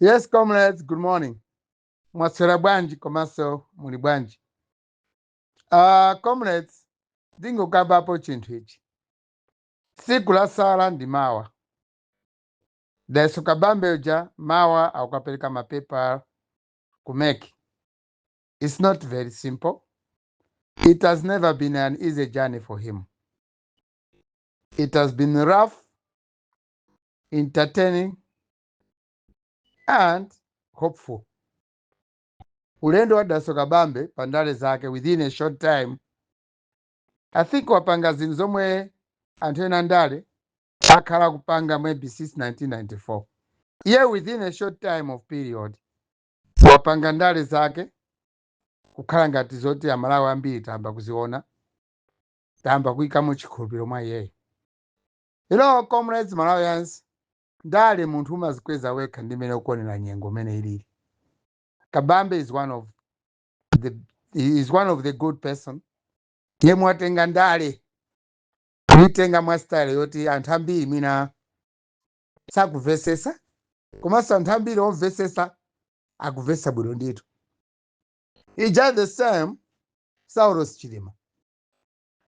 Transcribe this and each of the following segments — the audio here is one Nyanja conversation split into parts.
Yes, comrades, good morning. Mwaswera bwanji komanso muli bwanji? Comrades, ndingokambapo chinthu ichi. Tsiku lasala ndi mawa. Dalitso Kabambe uja mawa akukapereka mapepa ku MEC. It's not very simple. It has never been an easy journey for him. It has been rough, entertaining, and hopeful. Ulendo wa Dalitso Kabambe pandale zake within a short time, I think wapanga zinthu zomwe anthu ena ndale akhala kupanga maybe since 1994. Iye within a short time of period wapanga ndale zake kukhala ngati zoti Amalawi ambiri tayamba kuziona, tayamba kuyikamo chikhulupiriro mwa iyeyo. Comrades, Malawians, ndale munthu umazikweza wekha ndi mmene ukuonera nyengo mmene ilili. Kabambe is one of the good person yemwe watenga ndale kuitenga mwa style yoti anthu ambiri mwina sakumvesesa, komanso anthu ambiri omvesesa akumvesa bwino ndithu. Ija the same Saulos Chilima.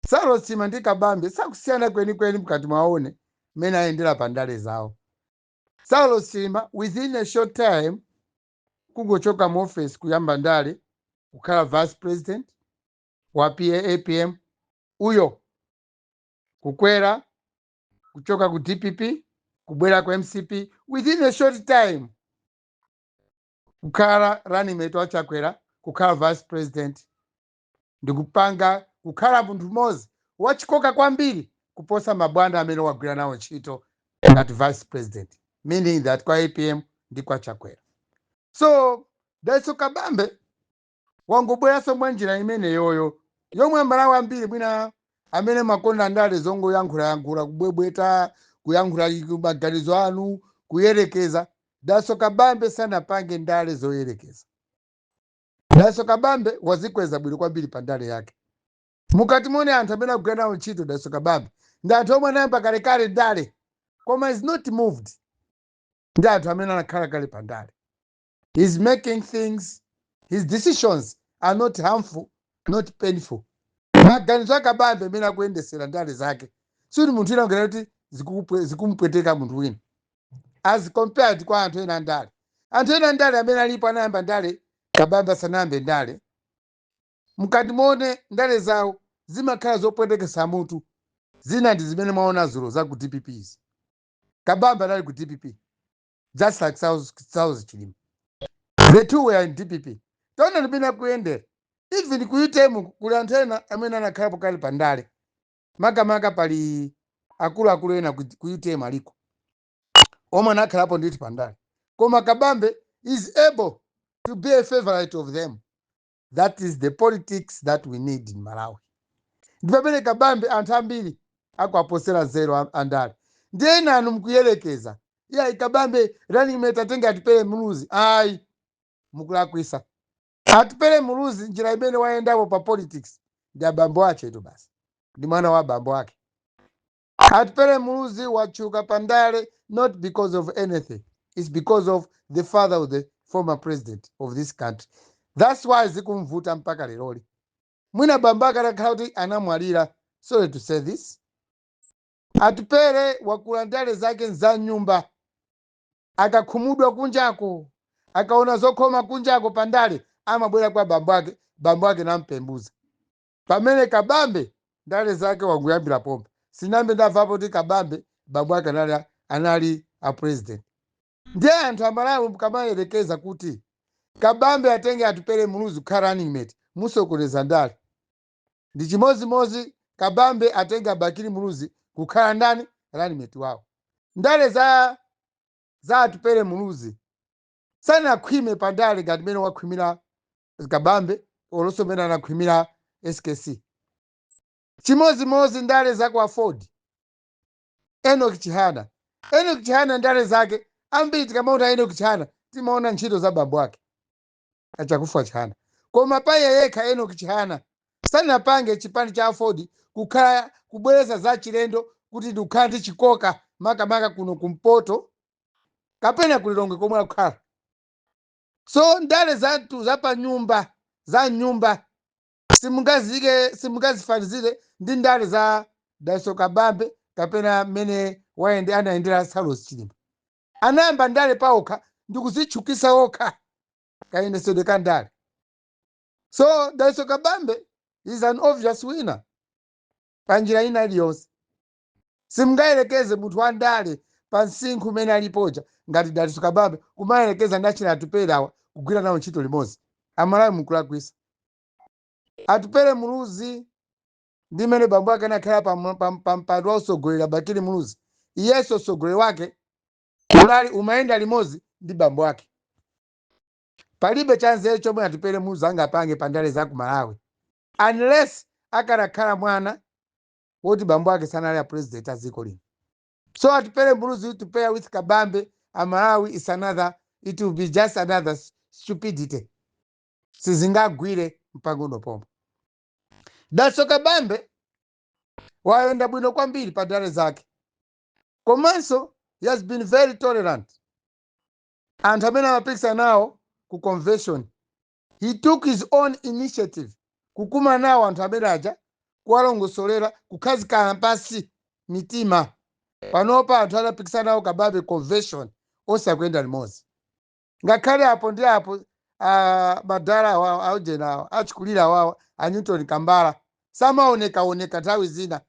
Saulos Chilima ndi Kabambe sakusiyana kwenikweni mkati mwaone mmene ayendera pa ndale zawo. Saulos Chilima within a short time kungochoka mu office kuyamba ndale, kukhala vice president wa PA APM, uyo kukwera kuchoka ku DPP kubwera ku MCP, within a short time kukhala running mate wa Chakwera, kukhala vice president, ndikupanga kukhala munthu mmodzi wachikoka kwambiri kuposa mabwana amene wagwira nawo ntchito ngati vice president, meaning that kwa APM ndi kwa Chakwera. So Dalitso Kabambe wangobweranso mwa njira imeneyoyo yomwe Malawi ambiri mwina amene makonda ndale zongoyankhulayankhula, kubwebweta, kuyankhula maganizo anu, kuyerekeza. Dalitso Kabambe sanapange ndale zoyerekeza. Dalitso Kabambe wazikweza bwino kwambiri pa ndale yake. Mukati muone anthu amene akugwira nawo ntchito Dalitso Kabambe ndi anthu omwe anayamba kalekale ndale, koma is not moved ndi anthu amene anakhala kale pa ndale. He's making things, his decisions are not harmful, not painful. Maganizo akabambe amene akuyendesera ndale zake sikuti munthu wina ngera kuti zikumupweteka munthu wina, as compared kwa anthu ena ndale. Anthu ena ndale amene alipo anayamba ndale Kabambe asanayambe ndale, mukati muone ndale zawo zimakhala zopwetekesa mutu. Zina ndi zimene mwaona zulo za ku DPP izi. Kabambe anali ku DPP just like Saulos Chilima. The two were in DPP. Taona limene akuyendera. Even ku UTM kuli anthu ena amene anakhalapo kale pa ndale, makamaka pali akuluakulu ena ku UTM aliko omwe anakhalapo ndithu pa ndale, koma Kabambe is able to be a favorite of them. That is the politics that we need in Malawi. Ndi pamene Kabambe anthu ambiri akuaposera zero andale. Ndiye inu mukuyelekeza, iya, Kabambe running mate atenge Atupele Muluzi. Ayi, mukulakwisa. Atupele Muluzi njira imene wayendapo pa politics ndi abambo ache tu basi, ndi mwana wa abambo ake. Atupele Muluzi wachuka pandale not because of anything, it's because of the father of the former president of this country. That's why zikumvuta mpaka leroli. Mwina bambo ake atakhala kuti anamwalira, sorry to say this, Atupele wakula ndale zake za nyumba. Akakhumudwa kunjako, akaona zokhoma kunjako pandale, amabwera kwa bambo ake, bambo ake nampembuza. Pamene Kabambe ndale zake wanguyambira pompa. Sinambe ndamvapo kuti Kabambe bambo ake anali a president. Ndiye anthu Amalawi mukamayerekeza kuti Kabambe atenge Atupele Muluzi kukhala running mate, musokoneza ndale. Ndi chimozimozi Kabambe atenge Abakili Muluzi kukhala ndani running mate wawo. Ndale za Atupele Muluzi sanakhwime pandale ngati mmene wakhwimira Kabambe olonso mmene anakhwimira SKC. Chimozimozi ndale za ku AFORD, Enoch Chihana. Enoch Chihana ndale zake ambiri tikamaona Enoch Chihana timaona ntchito za bambo ake achakufa Chihana, koma paye yekha Enoch Chihana sanapange chipani cha AFORD kukhala kubwereza za chilendo kuti ndikukhala ndi chikoka makamaka kuno kumpoto kapena kulilongwe komwe akukhala. So ndale zathu zapanyumba, za nyumba, simungazike, simungazifanizire ndi ndale za Dalitso Kabambe kapena mmene wayende anayendera Saulos Chilima. Anayamba ndale paokha ndi kuzitchukisa okha kayendesedwe ka ndale. So Dalitso Kabambe is an obvious winner pa njira ina iliyonse. Simungayerekeze munthu wa ndale pa msinkhu umene alipoja ngati Dalitso Kabambe kumayerekeza ndi achina Atupere awa kugwira nawo ntchito limodzi. Amalawi, mukulakwisa. Atupere Muluzi ndi mmene bambo ake anakhala pa mpando wa usogolera, Bakili Muluzi, iyenso usogoleri wake unali umayenda limodzi ndi bambo ake. Palibe chanzeru chomwe Atupere Muluzi angapange pa ndale za ku Malawi unless akanakhala mwana woti bambo ake sanali a president a dziko lino. So Atupere Muluzi to pair with Kabambe, Amalawi, is another, it will be just another stupidity. Sizingagwire mpang'ono pomwe. Dalitso Kabambe wayenda bwino kwambiri pa ndale zake, komanso he has been very tolerant. Anthu amene amapikisana nawo ku convention, he took his own initiative kukumana nawo anthu amene aja, kuwalongosolera, kukhazikana pasi mitima. Panopa anthu anapikisana nawo Kabambe convention osakuyenda limodzi, ngakhale apo ndi apo madala awawa, aujena awa, achikulira awawa, a Newton Kambala, samaonekaoneka nthawi zina.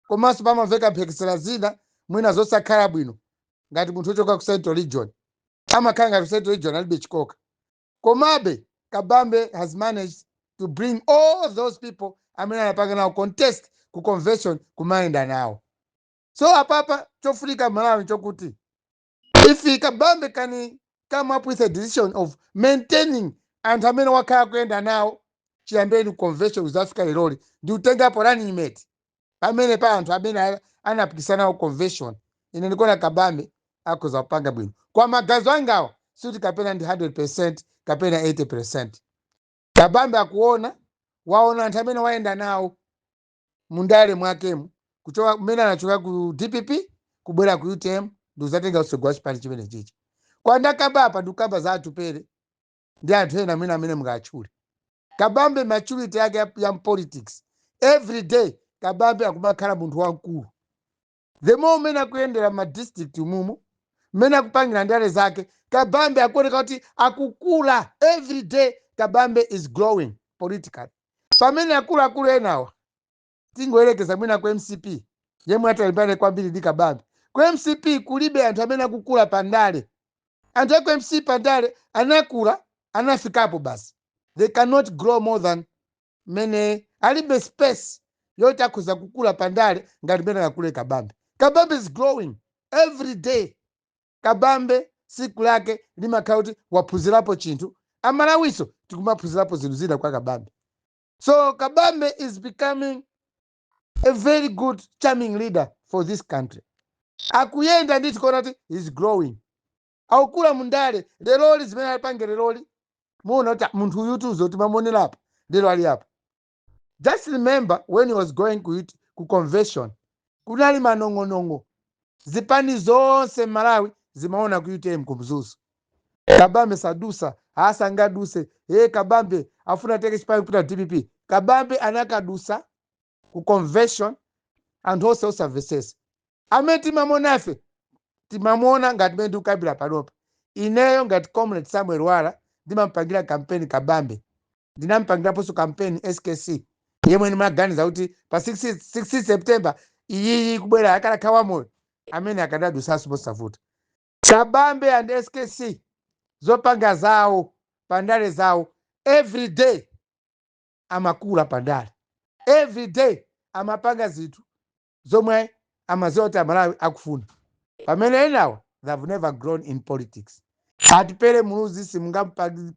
Komanso pamamveka mphekesera zina mwina zosakhala bwino, ngati munthu wochoka ku Central Region amakhala ngati ku Central Region alibe chikoka. Komabe Kabambe has managed to bring all those people amene anapanga nawo contest ku convention kumayenda nawo. So apapa chofunika Malawi chokuti if Kabambe can come up with a decision of maintaining anthu amene wakhala kuyenda nawo chiyambeni convention kuzafika leroli, ndi kutengapo running mate pamene pa anthu amene anapikisana nawo convention, ine ndikuona Kabambe akhoza kupanga bwino. Kwa magazo angawa, sikuti kapena ndi 100 kapena 80. Kabambe akuona, waona anthu amene wayenda nawo mundale mwakemu kuchoka kumene anachoka ku DPP kubwera ku UTM ndikuzatenga utsogoleri wa chipani chimene chichi. Kwa ndakamba apa, ndikukamba za Atupere ndi anthu ena amene mungatchule. Kabambe maturity yake ya politics, every day Kabambe akumakhala munthu wamkulu. The more mmene akuyendera ma district umumu, mmene akupangira ndale zake, Kabambe akuoneka kuti akukula. Every day Kabambe is growing politically, pamene akuluakulu enawa, tingoyerekeza mwina ku MCP, yemwe atalimbane kwambiri ndi Kabambe, ku MCP kulibe anthu amene akukula pandale. Anthu aku MCP pandale anakula, anafikapo basi. They cannot grow more than mene, alibe space yoti akhoza kukula pandale ngati mene akakule Kabambe. Kabambe is growing every day. Kabambe siku lake limakhala kuti waphunzirapo chinthu. Amalawiso tikumaphunzirapo zinthu zina kwa Kabambe. So Kabambe is becoming a very good, charming leader for this country. Akuyenda ndi tikuona kuti is growing, akukula mundale. Leroli zimene alipange leroli, muona kuti munthu uyu tuzo timamuonerapo, lero ali apo. Just remember when he was going ku convention, kunali manong'onong'o, zipani zonse Malawi zimaona ku UTM kumzuzu, Kabambe sadusa, asangaduse ye, Kabambe afuna teke chipani kupita DPP. Kabambe anakadusa ku convention, anthu onse osamvesesa. Amene timamuonafe, timamuona ngati mene ndikukambira panopa. Ineyo ngati Comrade Samuel Wala ndimampangira kampeni Kabambe, ndinampangiraponso kampeni SKC, yemwe ndimaganiza kuti pa 16 September iyiyi kubwera akalakha wamoyo amene akadadusanso posavuta. Kabambe and SKC, zopanga zawo pandale zawo, every day amakula pandale, every day amapanga zinthu zomwe amaziwa kuti Amalawi akufuna, pamene enawa, they have never grown in politics. Atupere Muluzi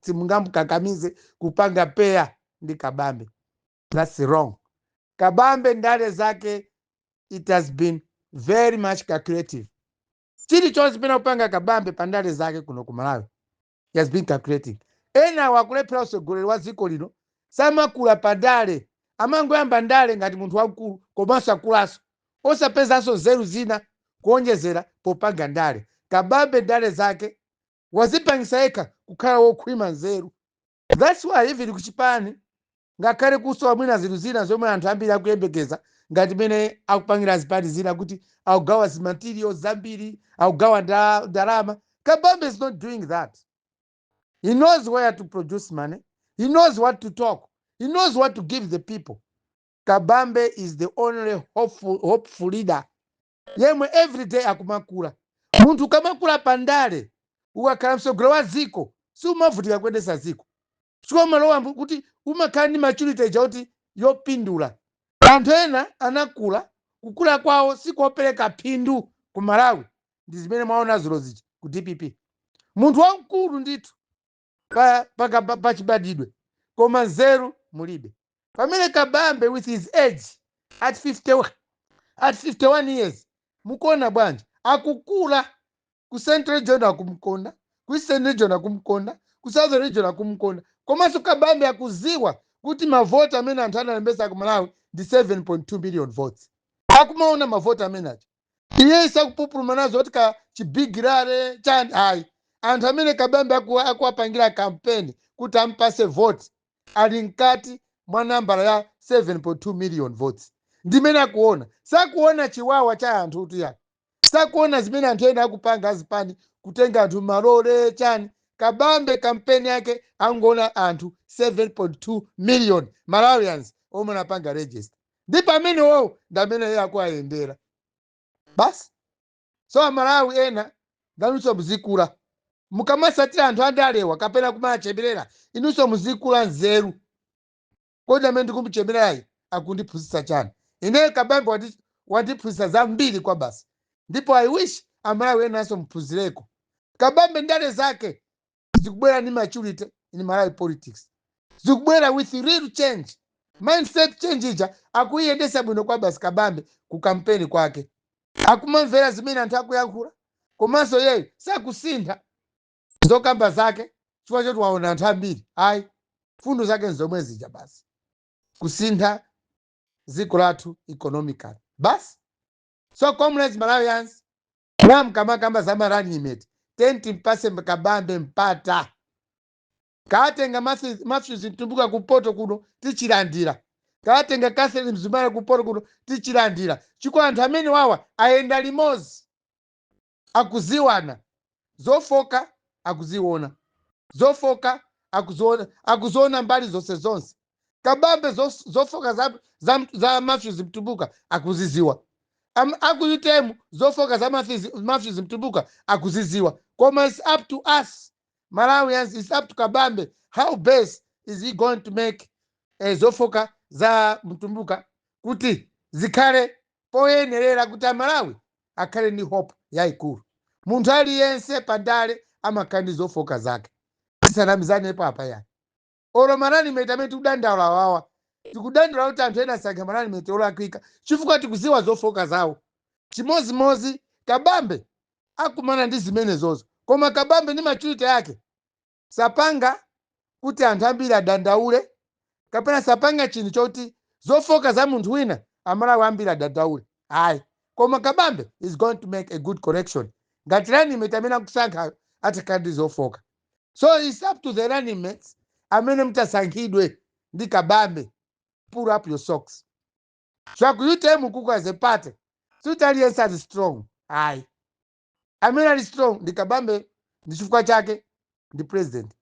simungamukakamize kupanga pair ndi Kabambe. That's wrong. Kabambe ndale zake, it has been very much calculative. Chilichonse pena kupanga Kabambe pa ndale zake kuno ku Malawi, he has been calculating. Ena wakulephera utsogoleri wa dziko lino, samakula pandale, amangoyamba ndale ngati munthu wamkulu, komanso akulaso osapezanso nzeru zina kuonjezera popanga ndale. Kabambe ndale zake Wazipangisa yekha kukhala wokhwima nzeru. That's why even kuchipani, ngakhale kusowa mwina zinthu zina zomwe anthu ambiri akuyembekeza, ngati mene akupangira zipani zina kuti akugawa zimaterials zambiri, akugawa ndalama, Kabambe is not doing that. He knows where to produce money. He knows what to talk. He knows what to give the people. Kabambe is the only hopeful leader yemwe every day akumakula. Munthu ukamakula pandale, ukakhala msogolo wa dziko, siumavutika kuyendesa dziko, sikomalowa kuti umakhala ndi maturity ija kuti yopindula. Anthu ena anakula, kukula kwawo sikopereka phindu ku Malawi. Ndi zimene mwaona zulo zija ku DPP. Munthu wamkulu ndithu pa chibadidwe, koma nzeru mulibe. Pamene Kabambe, with his age at 50, at 51 years, mukuona bwanji, akukula. Ku Central Region akumkonda, ku Eastern Region akumkonda, ku Southern Region akumkonda. Komanso Kabambe akuziwa kuti mavoti amene anthu analembesa ku Malawi ndi 7.2 million votes. Akumaona mavoti amene aja, iye sakupupuluma nazo kuti ka chibigirare chani, ayi. Anthu amene Kabambe akuwapangira kampeni kuti ampase vote ali mkati mwa nambala ya 7.2 million votes. Ndimene akuona. Sakuona chiwawa cha anthu kuti ya, sakuona zimene anthu ena akupanga azipani, kutenga anthu malole chani. Kabambe kampeni yake angoona anthu 7.2 million Malawians omwe anapanga register, ndi pamene wowo ndi amene iye akuayendera basi. So Amalawi ena, nanunso muzikula. Mukamasatira anthu andalewa kapena kumachemerera, inunso muzikula nzeru. Kodi amene ndikumuchemererayi akundiphunzitsa chani ineyo? Kabambe wandiphunzitsa zambiri kwa basi, ndipo I wish Amalawi enanso muphunzireko. Kabambe ndale zake zikubwera ndi maturity in Malawi politics, zikubwera with real change, mindset change ija akuyiyendesa bwino kwa basi. Kabambe ku kampeni kwake akumamvera zimene anthu akuyankhula, komanso yeyo sakusintha zokamba zake chifukwa choti waona anthu ambiri, ayi. Fundo zake nzomwe zija basi, kusintha dziko lathu economically basi. So comrades, Malawians, mwamkamakamba za marunning mate, timpase Kabambe mpata. Katenga Matthews Mtumbuka kumpoto kuno, tichilandira. Katenga Catherine Mzumara kumpoto kuno, tichilandira, chifukwa anthu amene wawa ayenda limodzi, akuziwana zofoka, akuziona zofoka, akuziona, akuziona mbali zonse zonse. Kabambe zofoka za Matthews Mtumbuka akuziziwa. Aku UTM zofoka za Matthews Mtumbuka akuziziwa. Koma it's up to us Malawians, it's up to Kabambe how best is he going to make zofoka za Mtumbuka kuti zikhale poyenerera, kuti Amalawi akhale ndi hope yayikulu. Munthu aliyense pandale amakhala ndi zofoka zake, tisanamizanepo apa yani. Olo marunning mate amene tikudandaula wawa, tikudandaula kuti anthu ena asankha marunning mate olakwika chifukwa tikuziwa zofoka zawo. Chimozimozi Kabambe akumana ndi zimenezozo, koma Kabambe ndi maturity yake sapanga kuti anthu ambiri adandaule, kapena sapanga chinthu choti zofoka za munthu wina Amalawi ambiri adandaule, ayi. Koma Kabambe is going to make a good correction ngati running mate amene akusankhayo atakhala ndi zofoka. So it's up to the running mates amene mutasankhidwe ndi Kabambe, pull up your socks. So ku UTM kuku as a party, suti aliyense ali strong, ayi. Amene ali strong ndi Kabambe, ndi chifukwa chake ndi president.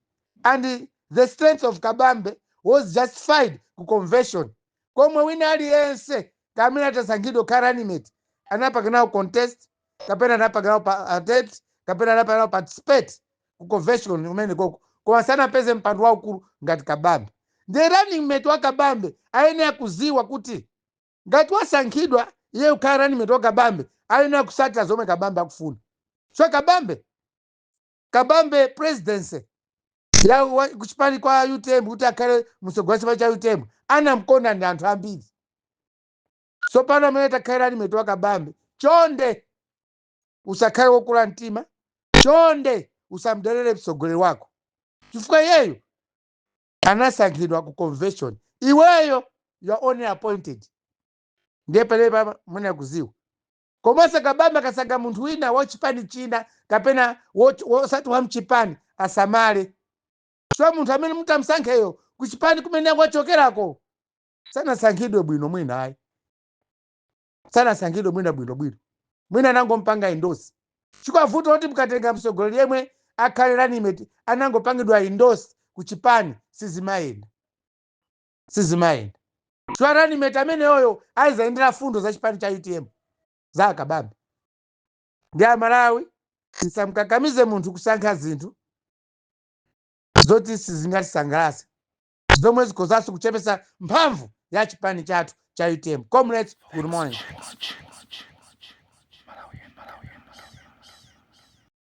And the strength of Kabambe was justified ku convention, komwe wina aliyense kamene atasankhidwa kukhala running mate anapanga nawo contest, kapena anapanga nawo attempt, kapena anapanga nawo participate ku convention kumene koko, koma sanapeze mpando waukulu ngati Kabambe. Ndi running mate wa Kabambe ayenera kuziwa kuti ngati wasankhidwa iye kukhala running mate wa Kabambe, ayenera kusatira zomwe Kabambe akufuna. So Kabambe presidency ya kuchipani kwa UTM, kuti akhale mtsogoleri wa chipani cha UTM, anamkonda ndi anthu ambiri. So pano amene takhalira running mate wa Kabambe, chonde usakhale wokula mtima, chonde usamderere mtsogoleri wako, chifukwa iyeyo anasankhidwa ku convention, iweyo you are only appointed. Ndiye pamene mwene akuziwa Komanso Kabambe akasankha munthu wina wachipani china kapena wosati wa mchipani, asamale. So munthu amene mutamsankheyo kuchipani kumene wachokerako sanasankhidwe bwino mwina ayi, sanasankhidwe mwina bwinobwino, mwina anangompanga endorse. Chikwavuta kuti mukatenga mtsogoleri yemwe akhale running mate anangopangidwa endorse kuchipani, sizimayenda, sizimayenda. So running mate ameneyoyo ayizayendera fundo za chipani cha UTM za Akabambe. Ndi Amalawi, tisamkakamize munthu kusankha zinthu zoti sizingatisangalatse, zomwe zikhozanso kuchepesa mphamvu ya chipani chathu cha UTM. Comrades, good morning.